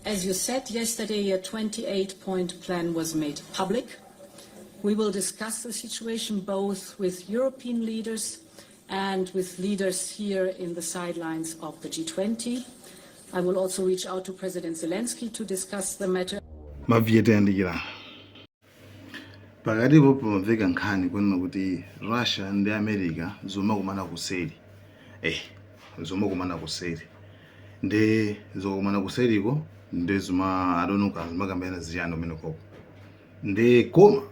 As you said yesterday, a 28-point plan was made public. We will discuss the situation both with European leaders and with leaders here in the sidelines of the G20. I will also reach out to President Zelensky to discuss the matter. Maviye tayandikira pakatipo. Pamamveka nkhani kunena kuti Russia ndi America zomakumana kuseri, zomakumana kuseri, ndi zokumana kuseriko ndi zima, I don't know, zimakambirana ziyani kumene koko. Ndi koma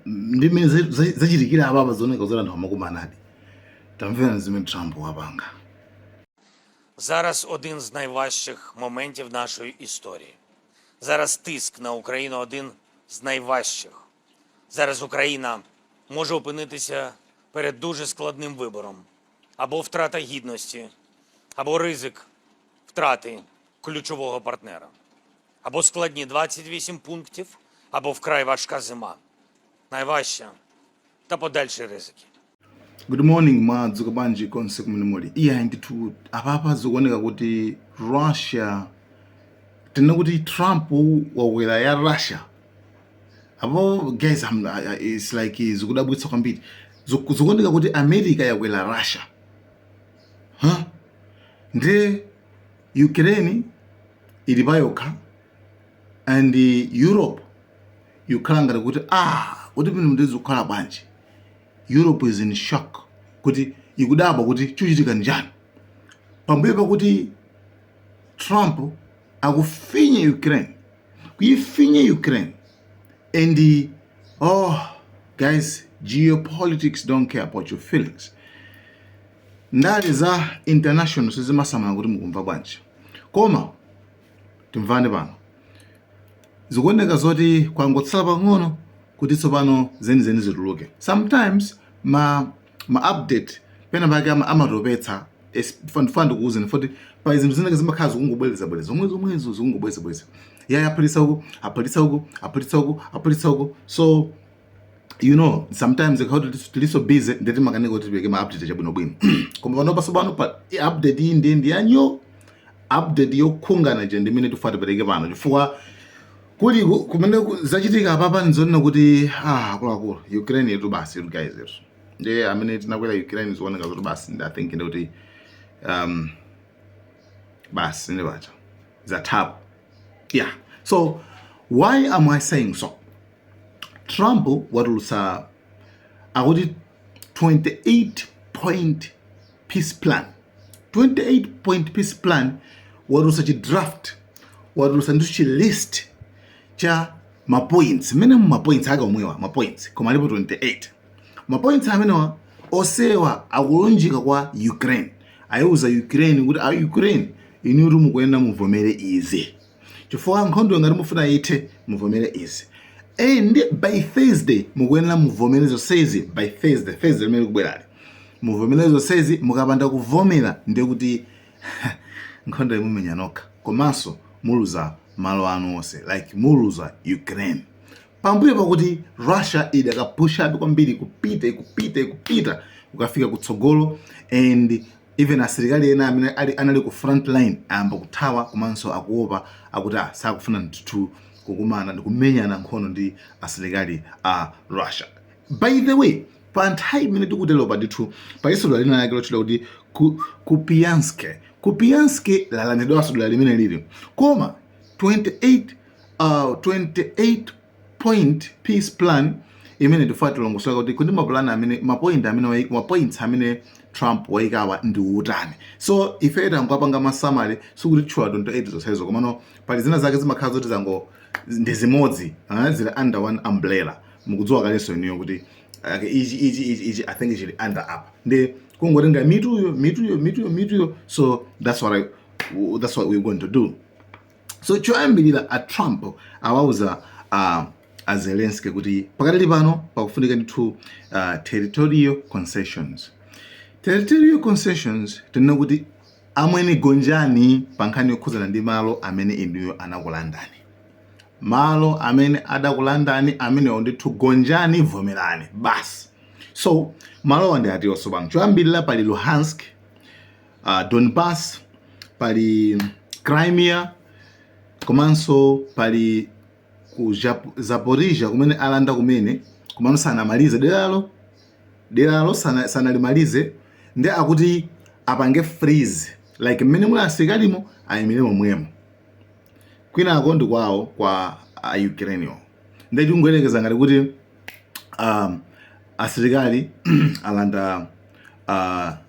ndi mmene zachitikira apapa, zioneka zoti anthu amakumanadi. Tamvera zimene Trump wapanga. Зараз один з найважчих моментів нашої історії. Зараз тиск на Україну один з найважчих. Зараз Україна може опинитися перед дуже складним вибором: або втрата гідності, або ризик втрати ключового партнера, або складні 28 пунктів, або вкрай важка зима. Найважча та подальші ризики. Good morning, madzuka bwanji konse kumene muli? Iya ndithu, apapa zikuoneka kuti Russia, tinena kuti Trump wakwera ya Russia apo. Guys, it's like zikudabwitsa kwambiri. Zikuoneka kuti America yakwera Russia, huh? Ndi Ukraine ili payokha and Europe ikukhala ngati kuti, ah, kuti pino ndizikukhala bwanji? Europe is in shock, kuti ikudabwa kuti chikuchitika njani pambuyo pakuti Trump akufinya Ukraine, kuifinya Ukraine. And oh guys, geopolitics don't care about your feelings. Ndale za international sizimasamala kuti mukumva bwanji. Koma timvane pano, zikuoneka zoti kwangotsala pang'ono kuti tsopano zenizeni zituluke. Sometimes ma update pena pake amatopetsa. Ndifuna ndikuwuzeni foti pa zinthu zinake zimakhala zikungobwerezabwereza zomwe zomwezo, zikungobwerezabwereza, yaya, aphulitsa uku, aphulitsa uku, aphulitsa uku, aphulitsa uku. So sometimes ikhala tiliso busy, ndeti makanika kuti tipereke ma update chabwinobwino. Koma pano pasopano pa update iyi ndiye ndiyanyo update yokhungana je ndimene tifuna tipereke pano, chifukwa kuli kumene zachitika apapa nzonena kuti, ah, akuluakulu, Ukraine yetu basi yetu, guys, yetu ndiye amene tinakwera Ukraine. Zikuoneka kuti basi ndi, I think ndi kuti basi ndi pacha zathapo. Yeah, so why am I saying so? Trump watulutsa akuti 28 point peace plan, 28 point peace plan. Watulutsa chi draft, watulutsa ndicho chi list cha ma points mmene mu ma points ake omwewa, ma points koma alipo 28. Ma points amenewa osewa akulunjika kwa Ukraine. Ayiuza Ukraine kuti, a Ukraine, inutu mukuyenda muvomere izi, chifukwa nkhondo ngati mufuna ithe, muvomere izi. And by Thursday mukuyenera muvomere zonsezi. By Thursday, Thursday limene likubwerali, muvomere zonsezi. Mukapanda kuvomera, ndiye kuti nkhondo imumenya nokha, komanso muluza malo anu onse, like muluza Ukraine. Pambuyo pakuti Russia idakapushabe kwambiri, kupita, ikupita, ikupita kukafika kutsogolo, and even asilikali ena amene anali ku front line ayamba kuthawa, komanso akuopa, akuti, ah, sakufuna ndithu kukumana ndi kumenyana nkhondo ndi asilikali a Russia. By the way, pa nthawi imene tikutero pa ndithu palinso dera lina lake lotchedwa kuti Kupiansk. Kupiansk lalandidwanso dera limene lili. Koma 28 point peace plan imene tifuna tilongosola kuti kuti mapulani amene, ma points amene Trump wayikawa ndi utani. So ife tangopanga ma summary, sikuti tchula 28 zonsezo, komano pali zina zake zimakhala zoti zango ndi zimodzi, zili under one umbrella. Mukudziwa kalenso inuyo kuti, okay, ichi, ichi, ichi, ichi, I think chili under up, ndi kungotenga mituyo, mituyo, mituyo, mituyo. So that's what we're going to do. So choyambirira, a Trump awauza a Zelensky kuti pakatali pano pakufunika ndithu territorial concessions. Territorial concessions, tinena kuti amwene, gonjani pa nkhani yokhudzana ndi malo amene inuyo anakulandani, malo amene adakulandani amenewo ndithu gonjani, vomerani basi. So malowa ndi atiwonso pano. Choyambirira pali Luhansk, Donbass, pali Crimea. Komanso pali ku Zaporizhia kumene alanda kumene, komano sanamalize deralo, deralo sanalimalize. Ndi akuti apange freeze, like mmene muli asikalimo ayimire momwemo, kwinako ndi kwawo kwa a Ukraine. Ndi tingoyerekeza ngati kuti asilikali alanda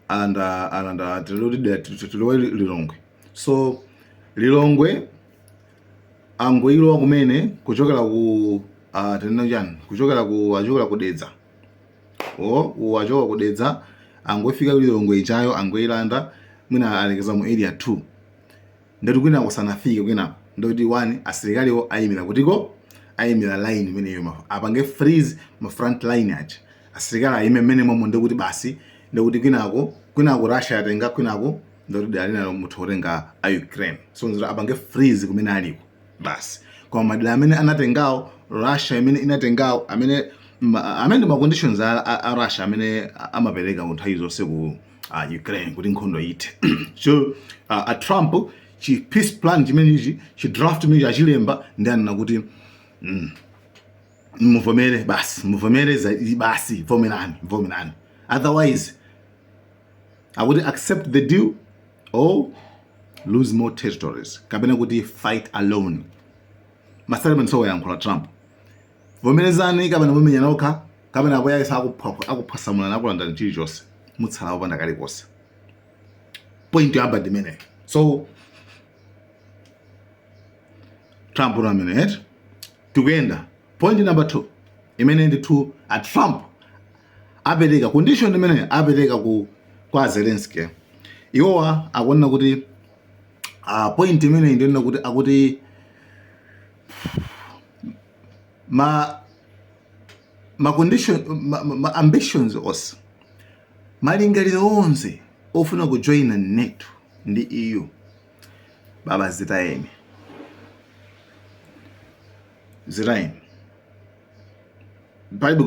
alanda tilowe Lilongwe. So Lilongwe angoilowa kumene kuchokera ku tinene chani, kuchokera ku achokera ku Dedza, o achoka ku Dedza, angofika ku Lilongwe ichayo, angoilanda, mwina alekeza mu Area 2, ndati kwinako sanafike kwinako. Ndikuti one, asilikaliwo ayimira kutiko? Ayimira line imeneyo, apange freeze ma front line aja, asilikali ayime mmene momwe. Ndikuti basi, ndikuti kwinako Russia yatenga, kwinako ndikuti dera linalo mutha kutenga a Ukraine. So nzira apange freeze kumene aliko basi, koma madera amene anatengawo Russia, imene inatengawo, amene ma conditions a Russia amene amapereka ku nthawi zonse ku Ukraine kuti nkhondo ithe. So a Trump chi peace plan chimenechi, chi draft chimenechi achilemba, ndi anena kuti muvomere basi, muvomere basi, vomerani, vomerani, otherwise akuti accept the deal or lose more territories, kapena kuti fight alone. Ma statement so wayankhula Trump: vomerezani kapena mumenya nokha, kapena apo yaisa akuphwasamulana, akulandani chilichonse, mutsala opanda kalikonse. Point yoyamba ndimeneyo. So Trump uno amene eti tikuyenda. Point number 2 imene ndithu a Trump apereka, condition imene apereka ku kwa Zelensky, iwowa akuona kuti point imene ndiyonena kuti akuti ma condition, ma ambitions onse, malingaliro onse ofuna kujoina NATO ndi EU, baba, zitayeni, zitayeni. Palibe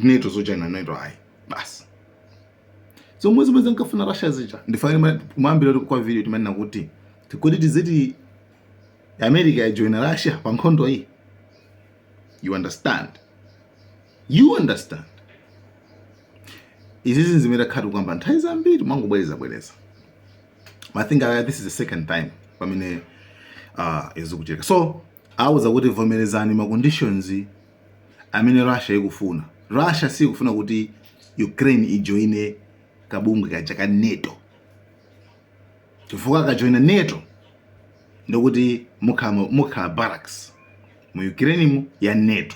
NATO, zojoina NATO ayi, basi. Zomwe zomwe zinkafuna Russia zija, ndifane kumambira kwa video timanena kuti tikuti tiziti America yajoina Russia pa nkhondo iyi. You understand? You understand? Izizi zimene takhala tikukamba nthawi zambiri, mwangobwereza bwereza. I think this is the second time pamene izikuchitika. So awuza kuti vomerezani ma conditions amene Russia ikufuna. Russia sikufuna kuti Ukraine ijoine kabungwe kaja ka NATO, chifukwa akajoina NATO ndikuti mukhala barracks mu Ukraine mu ya NATO.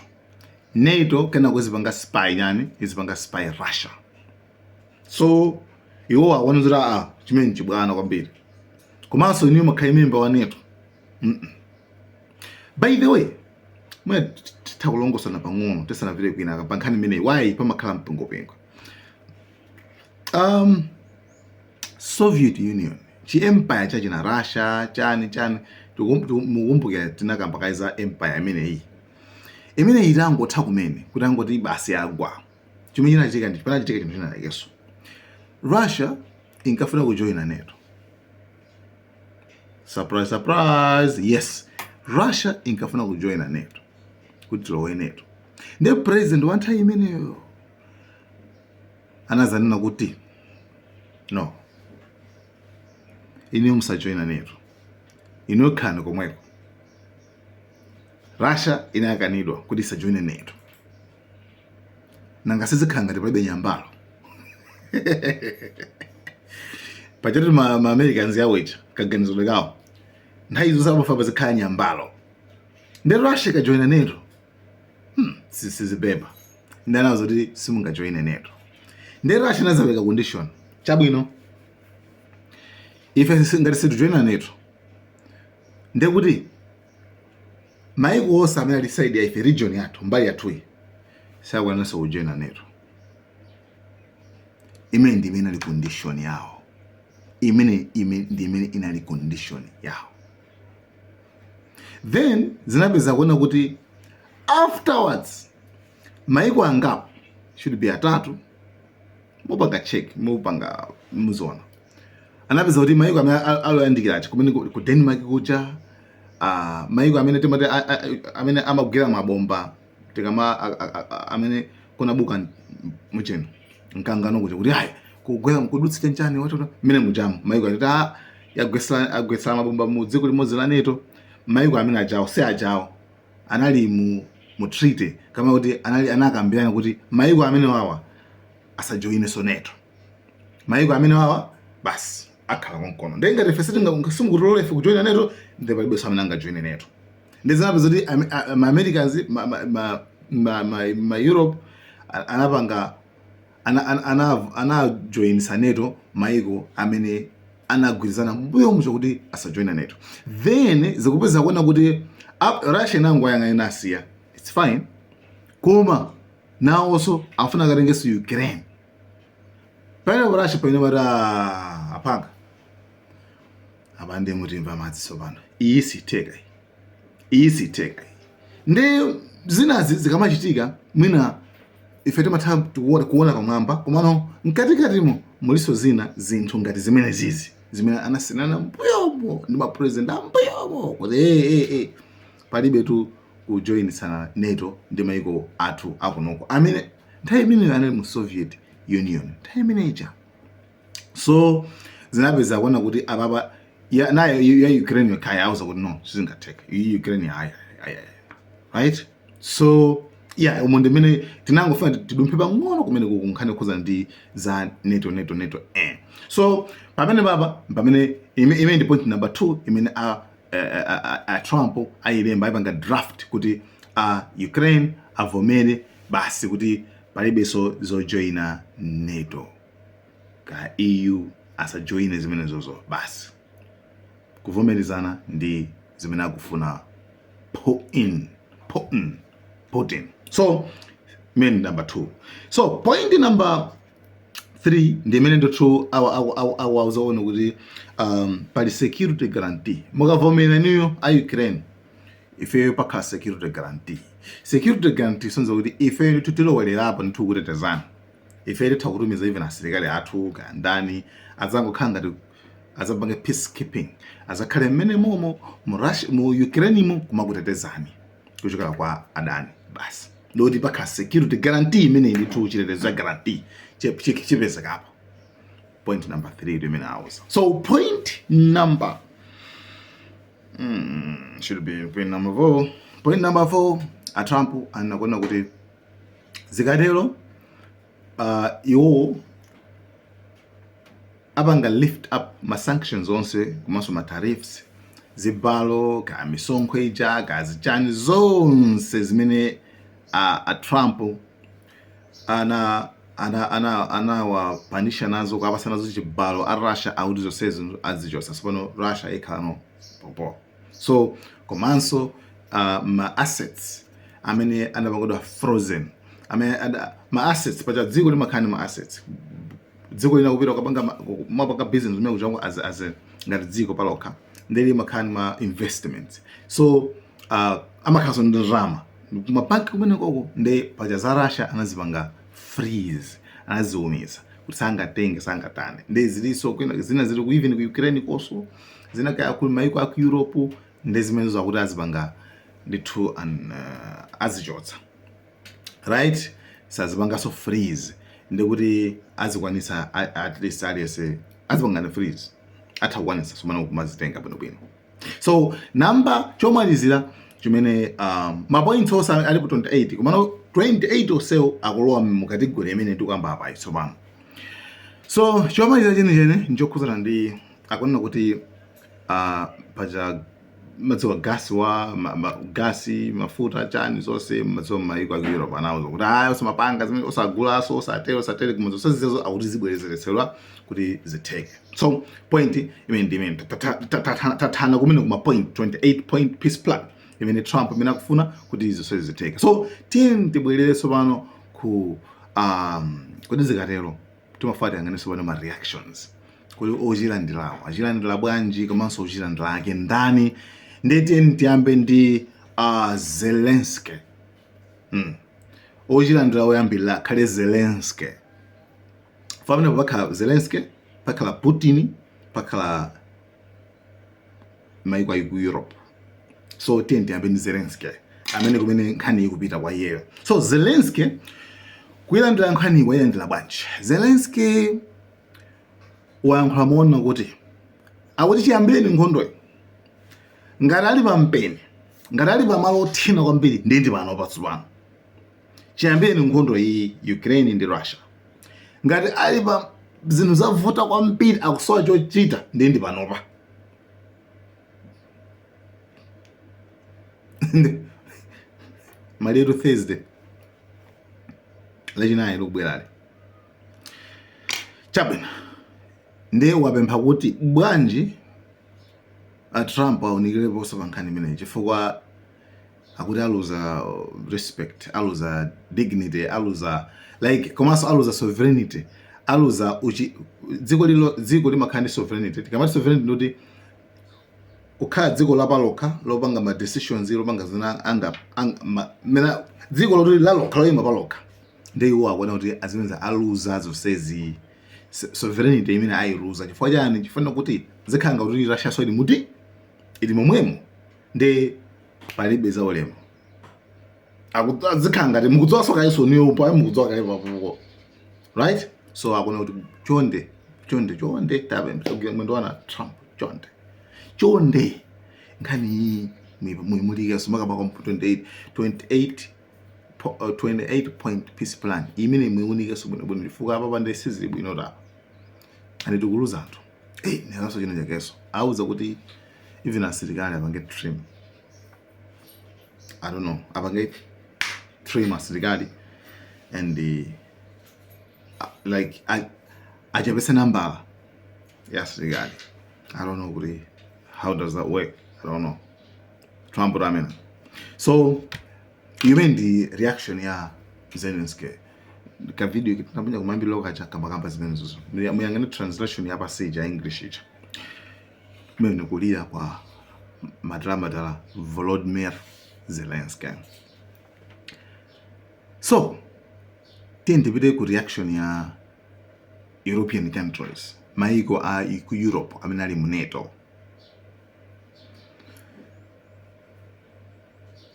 NATO kenako izipanga spy yani, izipanga spy Russia. So iwo akuona kuti a chimene chibwana kwambiri, komanso iniyo mukhale member wa NATO. By the way, mwe titha kulongosana pang'ono tisanapite kwina pa nkhani imeneyi, why pamakhala mpingopingo. Soviet Union, chi empire chachina Russia, chani chani, mukumbukira tinakamba kayi za empire imeneyi. Imeneyi itangotha kumene, kuti angoti basi agwa, chimene chinachitika ndi panachitika chinthu chinachekenso. Russia inkafuna kujoina NATO. Surprise, surprise! Yes, Russia inkafuna kujoina NATO, kuti tilowe NATO. Ndiye president wa nthawi imeneyo anazanena kuti no, iniyo musajoina NATO, iniyo khalani komweko. Russia inakanidwa kuti isajoine NATO. Nanga sizikhala ngati palibe nyambalo pachati ma Americans yawo icha kaganizidwe kawo nthawi zonse amafa pazikhala nyambalo. Ndi Russia ikajoina NATO, sizibeba. Ndi anazo kuti simungajoine NATO. Ndi Russia inazapereka condition: chabwino, ife ngati situjoina NATO, ndekuti maiko onse amene ali side ya ife, region yathu, mbali yathuyi, sakwanisa kujoina NATO. Imene ndi imene inali condition yawo. Imene ndi imene inali condition yawo. Then zinapeza kuona kuti afterwards maiko angapo, should be atatu, mupanga check, mupanga muziona, anapeza kuti maiko amene aloyandikira achi kumene ku Denmark kuja, Maiko amene timati amene amagwira mabomba tikama amene kunabuka mucheno mkangano kuti ayi kugwera kudutsa chanchani watoto mmene mujamu, maiko ati yagwesa agwesa mabomba mu dziko limodzi la NATO. Maiko amene ajawo si ajawo anali mu treaty kama kuti anali anakambirana kuti maiko amene wawa asajoineso NATO. Maiko amene wawa basi akhala konkono. Ndiye ngati ife simukutilole ife kujoina NATO, ndi palibenso amene angajoine NATO. Ndi zinapeza kuti ma Americans, ma Europe anapanga anajoinisa NATO maiko amene anagwirizana mbuyo mucho kuti asajoina NATO. Then zikupeza kuona kuti Russia inango ayang'ana, inasiya, it's fine, koma nawonso afuna akatengenso Ukraine. Pamene Russia pamene pati apanga apa, ndi mutimva madzi tsopano, iyi sitheka, iyi sitheka. Ndi zinazi zikamachitika, mwina ife timatha kuona pamwamba, komano mkatikatimo muliso zina zinthu ngati zimene zizi zimene anasinana mbuyomo ndi mapresident ambuyomo kuti palibe tu kujoinisana NATO ndi maiko athu akunoko amene nthawi imeneyo anali mu Soviet Union nthawi imeneja. So zinapeza kuona kuti apapa nayo ya Ukraine yokhaya auza kuti no, sizingatheka iyi Ukraine, hayi hayi, right? So yeah, umo ndimene tinangofuna tidumphe pang'ono kumene kunkhani kukhuza ndi za NATO, NATO, NATO. So pamene papa pamene imene ndi point number 2 imene a Trump ayilemba, ayipanga draft kuti a Ukraine avomere basi kuti palibenso zojoina NATO ka EU, asajoine zimenezozo basi, kuvomerezana ndi zimene akufuna Putin, Putin, Putin. So imene number 2. So point number 3 ndi imene ndithu awauzaona kuti pali security guarantee. Mukavomera niyo a Ukraine, ifeyo pakhala security guarantee. Security guarantee sonza kuti ifeyo ndithu tilowelerapo ndithu kutetezana. Ife titha kutumiza even asilikali athu kaya ndani, adzangokhala ngati adzapange peacekeeping, azakhale mmene momo mu Russia, mu Ukraine mu, kumakutetezani kuchokera kwa adani basi. Ndoti pakhala security guarantee imene ndithu chitetezo cha guarantee chipezekapo. Point number 3 imene auza. So point number should be point number 4. Point number 4, a Trump anakuona kuti zikatero iwowo apanga lift up ma sanctions onse komanso ma tariffs, zibalo ka misonkho ija ka zichani zonse zimene a Trump ana anawapanisha nazo, kuapasa nazo chibalo a Russia, akuti zonsezo azichosa. Tsopano Russia ikhala no popo. So komanso ma assets amene anapangidwa frozen, amene ma assets pacha dziko limakhala ndi ma assets, dziko lina kupita ukapanga mapanga business umene kuchangu as a, ngati dziko palokha, ndi limakhala ndi ma investments. So amakhalanso ndi ndalama kumabanki kumene koko. Ndi paja za Russia anazipanga freeze, anaziumiza kuti sangatenge, sangatane. Ndi zilinso zina zili ku even ku Ukraine koso, zina kaya ku maiko aku Europe. Ndi zimene zakuti azipanga ndithu azichotsa, right? Sazipanganso freeze, ndikuti azikwanisa at least aliyense azipangana freeze, atha kukwanisa somano kumazitenga bwinobwino. So number chomalizira chimene ma points onse alipo 28, komano 28 onsewo akulowa mu category imene tikuyamba apa tsopano. So chomalizira chenichene nchokhuzana ndi akunena kuti paja madziwa gasi wa gasi, mafuta, chani zonse, madziwa maiko aku Europe anauza kuti aya osamapanga zimene, osagulaso, osatere, osatere, koma zonse zizezo akuti zibwerezeretsedwa kuti zitheke. So point imene ndi imene tathana kumene kuma point 28 point peace plan imene Trump imene akufuna kuti zonse zitheke. So tiyeni tibwerere tsopano ku kuti zikatero timafuna tiyang'ane tsopano ma reactions kuti ochilandirawo achilandira bwanji, komanso ochilandira ake ndani. Ndiye tiyeni tiyambe ndi Zelensky. Ochilandira oyambirira akhale Zelensky. Pamenepo pakhala Zelensky, pakhala Putin, pakhala maiko aku Europe. So tiye tiyambe ndi Zelensky, amene kumene nkhani ikupita kwa iyeyo. So Zelensky kuyilandira nkhani, wayilandira bwanji? Zelensky wayankhula moona kuti akuti chiyambireni nkhondoyi, ngati ali pampeni, ngati ali pamalo othina kwambiri, ndiye ndi pano patsopano. Chiyambireni nkhondo iyi, Ukraine ndi Russia, ngati ali pa zinthu zavuta kwambiri, akusowa chochita, ndiye ndi panopa. Malero Thursday, Lachinayi likubwerali. Chabwino, ndiye wapempha kuti bwanji a Trump aunikireponso pa nkhani imeneyi, chifukwa akuti aluza respect, aluza dignity, aluza like, komanso aluza sovereignty, aluza uchi dziko lilo. Dziko limakhala ndi sovereignty. Tikamati sovereignty, ndikuti kukhala dziko lapalokha, lopanga ma decisions, lopanga zina anga, anga mena dziko loti lalokha, loyima palokha. Ndi iwo akuona kuti azimene aluza zonsezi, sovereignty imene ayiluza. Chifukwa chani? Chifukwa kuti zikhala ngati Russia so ili muti, ili momwemo, ndi palibe za ulemu. Zikhala ngati mukudziwa kayenso niyo pa mukudziwa kaye papuko, right? So akuona kuti chonde, chonde, chonde, tabe mwendo wana Trump, chonde, chonde, nkhani iyi muyimulikeso, makamaka 28 28 point peace plan imene muyiunikenso bwinobwino, chifukwa apa pande sizili bwino tapa and tikuluza anthu. Eh, nenanso china chakenso auza kuti even asilikali apange trim, I don't know, apange trim asilikali and like achepese nambala ya asilikali. I don't know kuti how does that work. I don't know. Trump amene. So imene ndi reaction ya Zelensky. Ka video tinaponya kumayambiriro kacha kamakamba zimenezozo. Muyang'ane translation ya passage ya English ija imene kulira kwa madala madala Volodymyr Zelensky. So tiye ndipite ku reaction ya European countries, maiko a ku Europe amene ali mu NATO.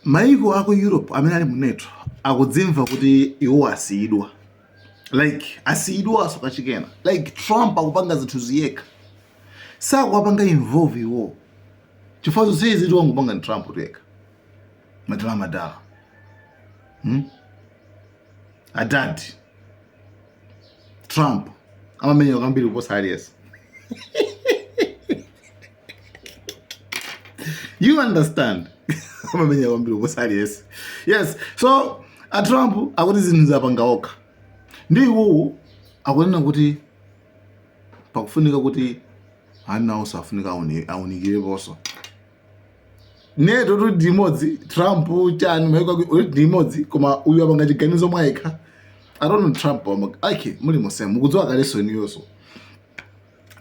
Maiko aku Europe amene ali mu NATO akudzimva kuti iwo asiyidwa, like asiyidwaso kachikena, like Trump akupanga zinthu ziyekha, sakuwapanga involve iwo, chifukwa zonse izi wangopanga ndi Trump yekha. Madala madala, Adadi Trump amamenya kwambiri kuposa aliyense. You understand? Amamenya kwambiri kuposa aliyense. Yes, so a Trump akuti zinthu zapanga okha, ndi iwowo akunena kuti pakufunika kuti anawonso afunika aunikireponso. NATO tu ndi imodzi, Trump chani, maiko ndi imodzi, koma uyu apanga chiganizo mwayekha. I don't know, Trump okay, muli mosema mukudziwa kalenso inuyonso.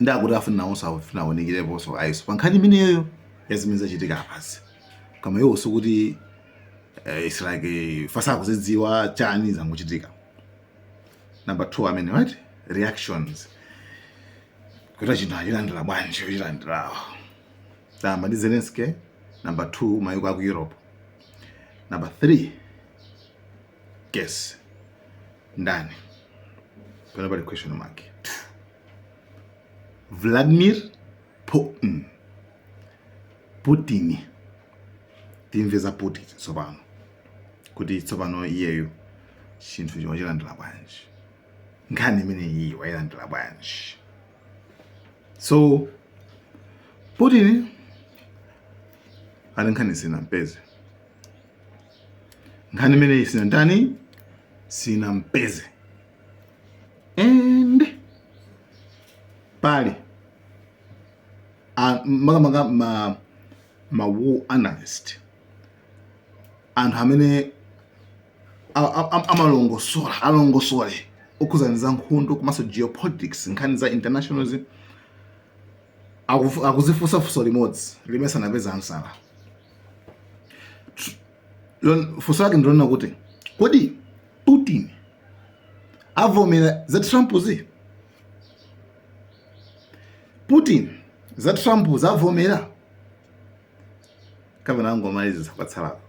Ndi akuti afuna nawonso afuna aunikireponso ayiso pa nkhani imeneyoyo ya zimene zachitika apazi, koma iwo sikuti it's like fasa akuzidziwa chani zangochitika. Number two amene, right, reactions kuti chinthu achilandira bwanji, achilandirawo. Tayamba ndi Zelensky. Number two, maiko aku Europe. Number three, guess ndani? Pano pali question mark. Vladimir Putin. Putin, timve za Putin tsopano, kuti tsopano iyeyo chinthu wachilandira bwanji, nkhani imene iyi wayilandira bwanji. So Putin ali nkhani sinampeze, nkhani imeneyi sinandani, sinampeze. And pali makamaka ma war analyst, anthu amene amalongosola, alongosole okhuzana za nkhondo komanso geopolitics, nkhani za internationals, akuzifunsa funso limodzi limene sanapeza answer. Funso lake ndilonena kuti kodi Putin avomera za Trump zi? Putin za Trump zavomera? Kapena angomalizitsa kwatsalako?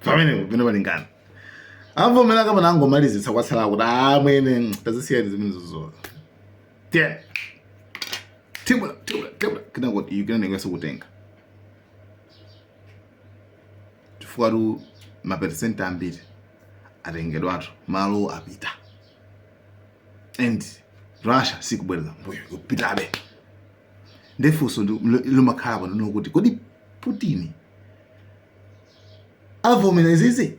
Pamene pene palingana avomera kapena angomalizitsa kwatsalako kuti amwene tazisiyani zimenezozo, tiye tibula tibula tibula, kenako Ukraine ikuyesa kutenga, chifukwa tu maperesenti ambiri atengedwatu, malo apita, and Russia sikubwerera mbuyo, ikupitabe. Ndefunso limakhala pano kuti kodi Putin avomera izizi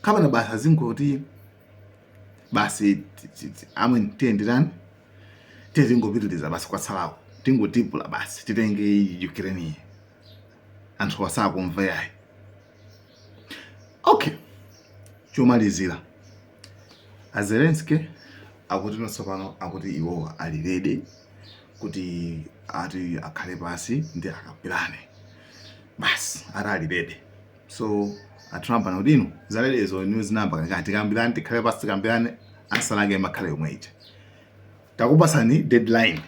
kapena basi azingoti basi amwene tiyenderani, tiye tingopitiriza basi, kwatsalako tingotipula basi, titenge Ukraine, anthu asakumva yayi? Okay, chomalizira, a Zelensky akuti tsopano akuti iwowa ali ready kuti ati akhale pasi ndi akambirane basi, ati ali ready. So a Trump anakuti inu za ready zo inu zinamba kale, tikambirane, tikhale pasi tikambirane, answer yake imakhala yomwe ija: takupasani deadline,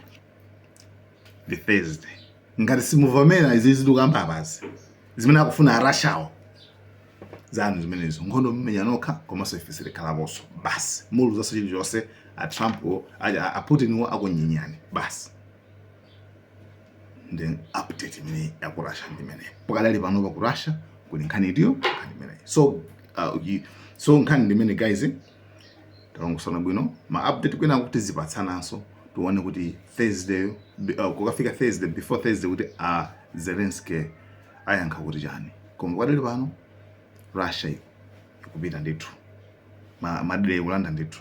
the Thursday, ngati simuvomera izi zitukamba apazi zimene akufuna a Russiawo zanu zimenezo, nkhondo mmenya nokha, komanso ife sitikhalaponso basi, muluzanso chilichonse. A Trump, a Putin wo akunyinyani basi. Ndi update imene yaku Russia ndi imene pakadali pano pa ku Russia kuli nkhani itiyo, nkhani imeneyi. So so nkhani ndi imene, guys, talongosana bwino ma update kwina kuti zipatsananso, tione kuti Thursday, kukafika Thursday, before Thursday, kuti a Zelensky ayankha kuti chani. Koma pakadali pano Russia ikupita ndithu, madera ikulanda ndithu,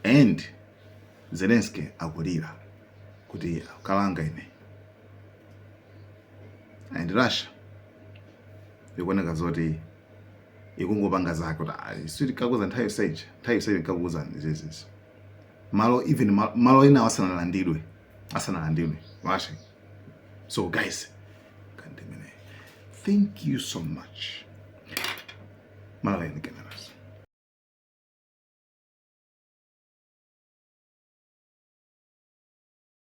and Zelensky akulira kuti kalanga ine, and Russia ikuoneka zoti ikungopanga zake kuti isu tikakuza nthawi yonseyi, nthawi yonseyi tikakuuzani izizizi, malo even malo ena asanalandidwe, asanalandidwe Russia. So guys, kandimene, thank you so much. Malawi Camera.